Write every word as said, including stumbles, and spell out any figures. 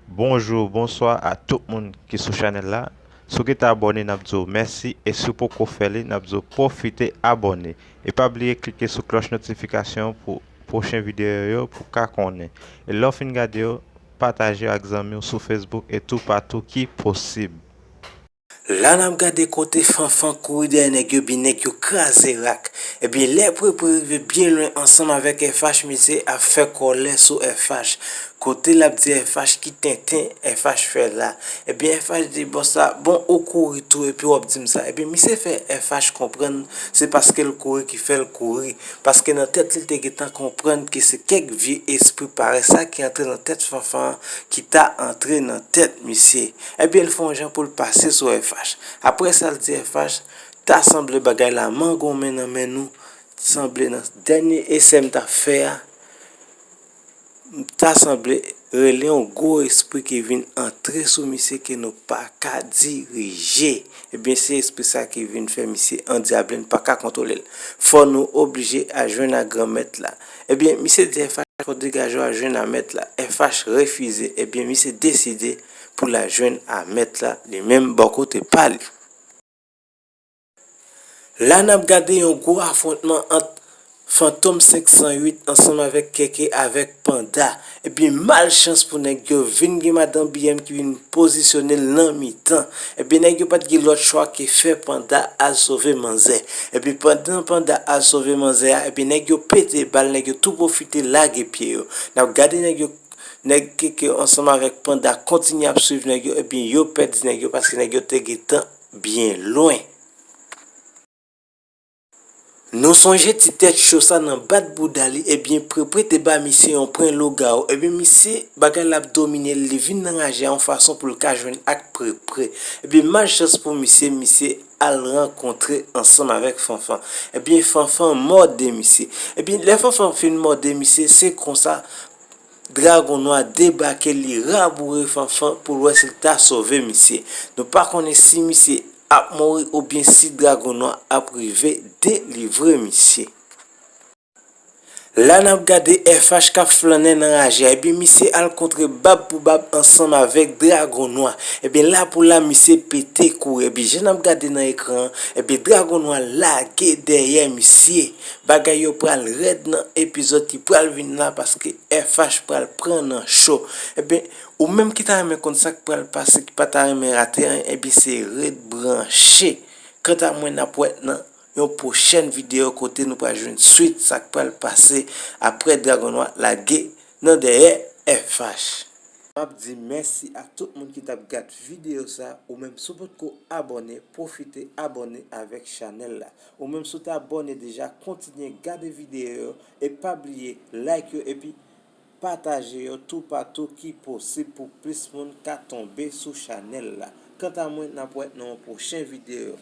Bonjou, bonswa a tout moun ki sou chanèl la. Si w gentan abòne, n ap di w mèsi, e si w poko fè li, n ap di w pwofite abòne. E pa bliye klike sou klòch notifikasyon pou pwochen videyo yo pou w ka konnen. E lè w fin gade yo, pataje yo ak zanmi w sou Facebook e toupatou ki posib. La n ap gade kote Fanfan kouri dèyè nèg yo, ebyen nèg yo kraze rak. Ebyen lè Prepre rive byen lwen ansanm avèk F H, misye ap fè kòlè sou F H. Kote l ap di F H ki tenten F H fè la. Ebyen F H di bòs la, bon, ou kouri tou epi w ap di m sa. Ebyen misye fè F H konprann se paske l kouri ki fè l kouri. Paske nan tèt li, l te gentan konprann ke se kèk vye espri parèy sa ki antre nan tèt Fanfan an ki ta antre nan tèt misye. Ebyen, l fè yon jan pou l pase sou F H. Apre sa, l di F H, ta sanble bagay la mangonmen nan men nou, sanble nan dènye esè m t ap fè a, ta sanble rele yon gwo espri ki vin antre sou misye ke nou pa ka dirije. Ebyen, se espri sa ki vin fè misye andyable, n pa ka kontwole l. Fò nou oblije al jwenn ak Granmèt la. Ebyen, misye di F H fò degaje w al jwenn a mèt la. F H refize. Ebyen, misye deside pou l al jwenn a mèt la, li menm bò kote pa li. La n ap gade yon gwo afwontman ant Fantom senk san uit ansanm avèk Keke avèk Panda. Ebyen, malchans pou nèg yo, vin gen madan B M ki vin pozisyone l nan mitan. Ebyen, nèg yo pa t gen lòt chwa ke fè Panda al sove manzè. Ebyen, pandan Panda al sove manzè a, ebyen, nèg yo pete bal, nèg yo tou pwofite lage pye yo. N ap gade nèg yo, nèg Keke ansanm avèk Panda kontinye ap swiv nèg yo, ebyen, yo pèdi nèg yo paske nèg yo te gentan byen lwen. Nou sonje ti tèt cho sa nan bat bouda li, ebyen, Prepre te ba misye yon pwen lougawou. Ebyen, misye, bagay la ap domine l, li vin nan raje a yon fason pou l ka jwenn ak Prepre. Ebyen, malchans pou misye, misye al rankontre ansanm avèk Fanfan. Ebyen, Fanfan mòde misye. Ebyen, lè Fanfan fin mòde misye, se konsa, Dragon Nwa debake, li raboure Fanfan pou l wè si l ta sove misye. Nou pa konnen si misye ap mouri oubyen si Dragon Nwa ap rive delivre misye. La n ap gade F H k ap flannen nan raje a. Ebyen, misye al kontre bab pou bab ansanm avèk Dragon Nwa. Ebyen, la pou la, misye pete kouri. Ebyen, jan n ap gade nan ekran an, ebyen, Dragon Nwa lage dèyè misye. Bagay yo pral rèd nan epizòd ki pral vin la paske F H pral pran nan cho. Ebyen, ou menm ki ta renmen konn sa k pral pase, ki pa ta renmen rate anyen, ebyen, se ret branche. Kanta mwen, n ap wè nan yon pwochèn videyo kote nou pral jwenn swit sa k pral pase apre Dragon Nwa lage nan dèyè F H. M ap di mèsi a tout moun ki t ap gad videyo sa. Ou menm, si w potko abòne, pwofite abòne avèk chanèl la. Ou menm, si w te abòne deja, kontinye gade videyo yo e pa bliye like yo epi pataje yo toupatou ki posib pou plis moun ka tonbe sou chanèl la. Kanta mwen, n ap wè nan yon pwochen videyo.